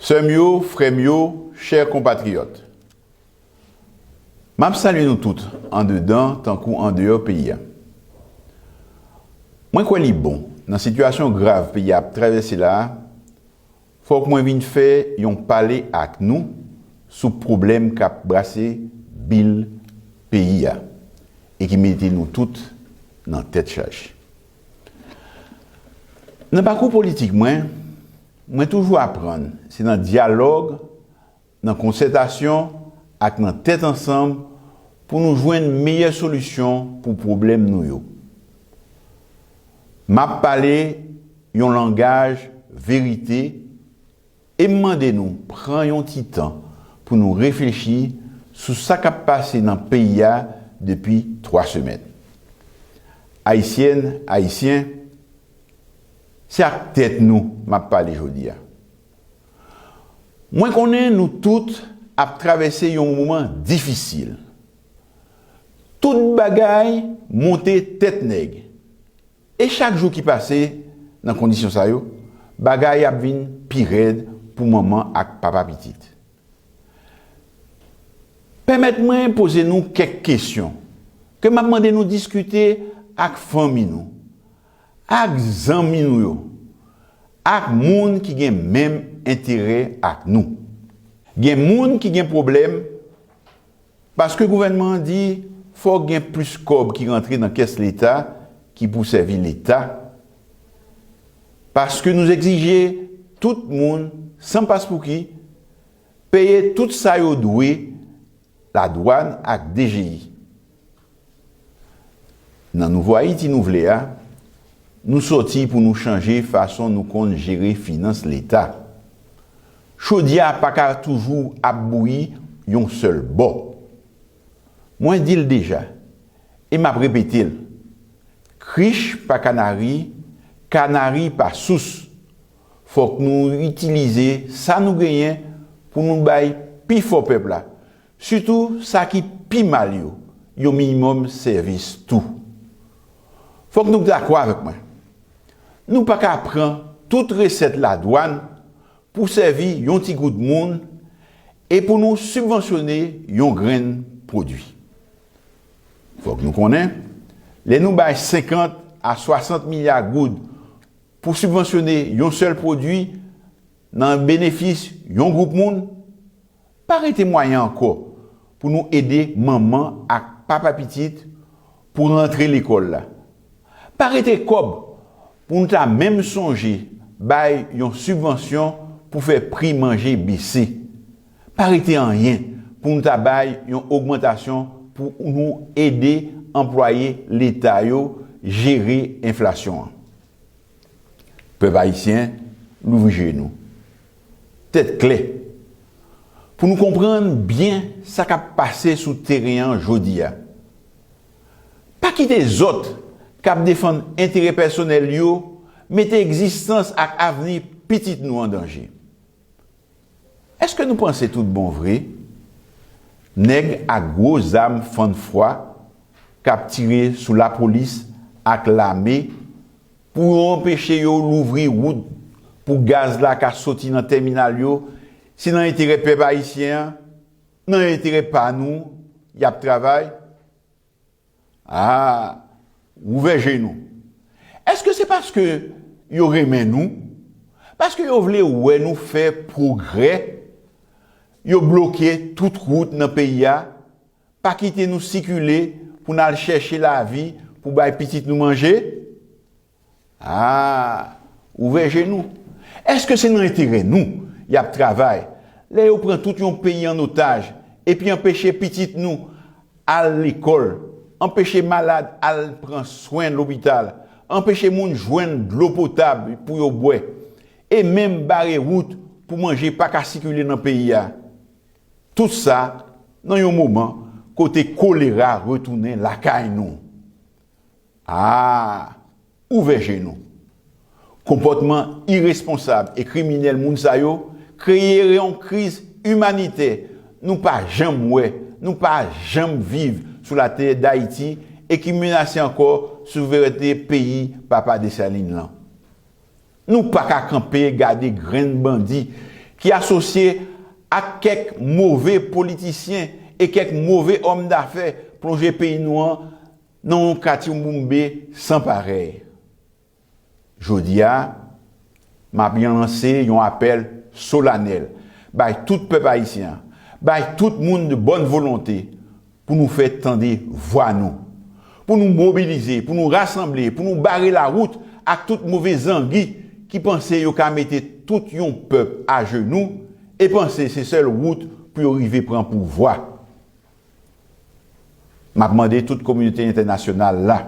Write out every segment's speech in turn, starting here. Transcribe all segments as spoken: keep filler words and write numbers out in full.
Sè m yo, frè m yo, chè konpatriyòt, m ap salye nou tout, andedan tankou andeyò peyi a. Mwen kwè li bon, nan sitiyasyon grav peyi a ap travèse la a, fòk mwen vin fè yon pale ak nou sou pwoblèm k ap brase bil peyi a e ki mete nou tout nan tèt chaje. Nan pakou politik mwen, mwen toujou aprann se nan dyalòg, nan konsètasyon ak nan tèt ansanm pou nou jwenn meyè solisyon pou pwoblèm nou yo. M ap pale yon langaj verite e m mande nou pran yon ti tan pou nou reflechi sou sa k ap pase nan peyi a depi twa semèn. Ayisyèn, Ayisyen, se ak tèt nou m ap pale jodi a. Mwen konnen nou tout ap travèse yon moman difisil. Tout bagay monte tèt nèg. E chak jou ki pase nan kondisyon sa yo, bagay ap vin pi rèd pou manman ak papa pitit. Pèmèt mwen poze nou kèk kesyon ke m ap mande nou diskite ak fanmi nou, ak zanmi nou yo, ak moun ki gen menm enterè ak nou. Gen moun ki gen pwoblèm paske gouvènman an di fòk gen plis kòb ki rantre nan kès Leta ki pou sèvi Leta, paske nou egzije tout moun, san paspouki, peye tout sa yo dwe ladwàn ak D G I. Nan Nouvo Ayiti nou vle a, nou sòti pou nou chanje fason nou konn jere finans Leta. Chodyè a pa ka toujou ap bouyi yon sèl bò. Mwen di l deja, e m ap repete l, krich pa kanari, kanari pa sous. Fòk nou itilize sa nou genyen pou nou bay pifò pèp la, sitou sa ki pi mal yo, yon minimòm sèvis tou. Fòk nou dakò avèk mwen. Nou pa ka pran tout resèt ladwàn pou sèvi yon ti gwoup moun e pou nou sibvansyone yon grenn pwodui. Fòk nou konnen, lè nou bay senkant a swasant milya goud pou sibvansyone yon sèl pwodui nan benefis yon gwoup moun, pa rete mwayen ankò pou nou ede manman ak papa pitit pou rantre lekòl la. Pa rete kòb pou nou ta menm sonje bay yon sibvansyon pou fè pri manje bese. Pa rete anyen pou nou ta bay yon ogmantasyon pou nou ede anplwaye Leta yo jere enflasyon an. Pèp ayisyen, louvri je nou. Tèt klè. Pou nou konprann byen sa k ap pase sou teren an jodi a. Pa kite zòt k ap defann enterè pèsonèl yo mete egzistans ak avni pitit nou an danje. Èske nou panse tout bon vre, nèg ak gwo zam fann fwa k ap tire sou lapolis ak lame pou yo anpeche yo louvri wout pou gaz la ka soti nan tèminal yo, se nan enterè pèp ayisyen an, nan enterè pa nou y ap travay? A, ouvè je nou. Èske se paske yo renmen nou? Paske yo vle wè nou fè pwogrè? Yo bloke tout wout nan peyi a, pa kite nou sikile pou n al chèche lavi pou bay pitit nou manje? A, ouvè je nou. Èske se nan enterè nou y ap travay lè yo pran tout yon peyi an otaj epi anpeche pitit nou al lekòl, anpeche malad al pran swen lopital, anpeche moun jwenn dlo potab pou yo bwè, e menm bare wout pou manje pa ka sikile nan peyi a? Tout sa nan yon moman kote kolera retounen lakay nou. A, ouvè je nou. Konpòtman iresponsab e kriminèl moun sa yo kreye yon kriz imanitè nou pa janm wè, nou pa janm viv sou latè Dayiti e ki menase ankò souverènte peyi Papa Desalin lan. Nou pa ka kanpe gade grenn bandi ki asosye ak kèk move politisyen e kèk move òm dafè, plonje peyi nou an nan yon katyoumboumbe san parèy. Jodi a, m ap lanse yon apèl solanèl bay tout pèp ayisyen an, bay tout moun de bòn volonte, pou nou fè tande vwa nou, pou nou mobilize, pou nou rasanble, pou nou bare lawout ak tout move zangi ki panse yo ka mete tout yon pèp ajenou e panse se sèl wout pou yo rive pran pouvwa. M ap mande tout kominote entènasyonal la,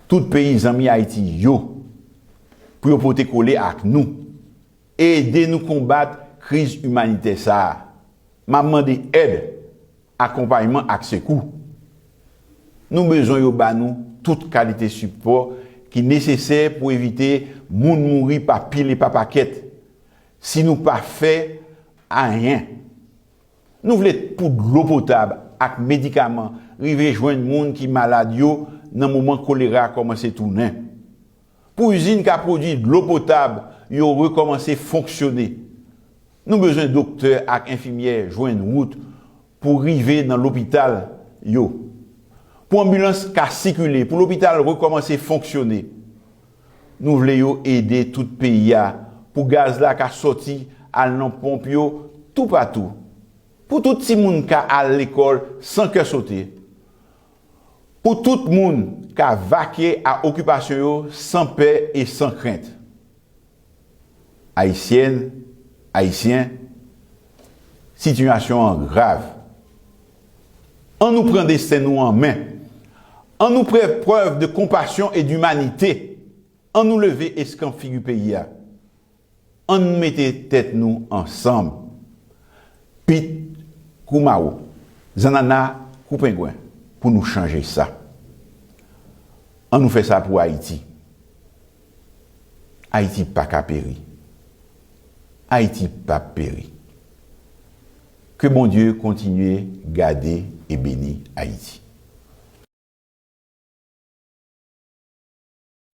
tout peyi zanmi Ayiti yo, pou yo pote kole ak nou e ede nou konbat kriz imanitè sa a. M ap mande èd, akonpayman ak sekou. Nou bezwen yo ba nou tout kalite sipò ki nesesè pou evite moun mouri pa pil e pa pakèt. Si nou pa fè anyen, nou vle pou dlo potab ak medikaman rive jwenn moun ki malad yo nan moman kolera kòmanse tounen. Pou izin ka pwodui dlo potab yo rekòmanse fonksyone, nou bezwen doktè ak enfimyè jwenn wout pou rive nan lopital yo, pou anbilans ka sikile, pou lopital rekòmanse fonksyone. Nou vle yo ede tout peyi a pou gaz la ka sòti al nan ponp yo toupatou, pou tout timoun ka al lekòl san kè sote, pou tout moun ka vake a okipasyon yo san pè e san krent. Ayisyèn, Ayisyen, sitiyasyon an grav. Ann nou pran desten nou an men. Ann nou fè prèv de konpasyon e dimanite. Ann nou leve eskanp figi peyi a. Ann nou mete tèt nou ansanm. Pit kou mawo, zannanna kou pengwen, pou nou chanje sa. Ann nou fè sa pou Ayiti. Ayiti pa ka peri. Ayiti p ap peri. Ke Bondye kontinye gade e beni Ayiti.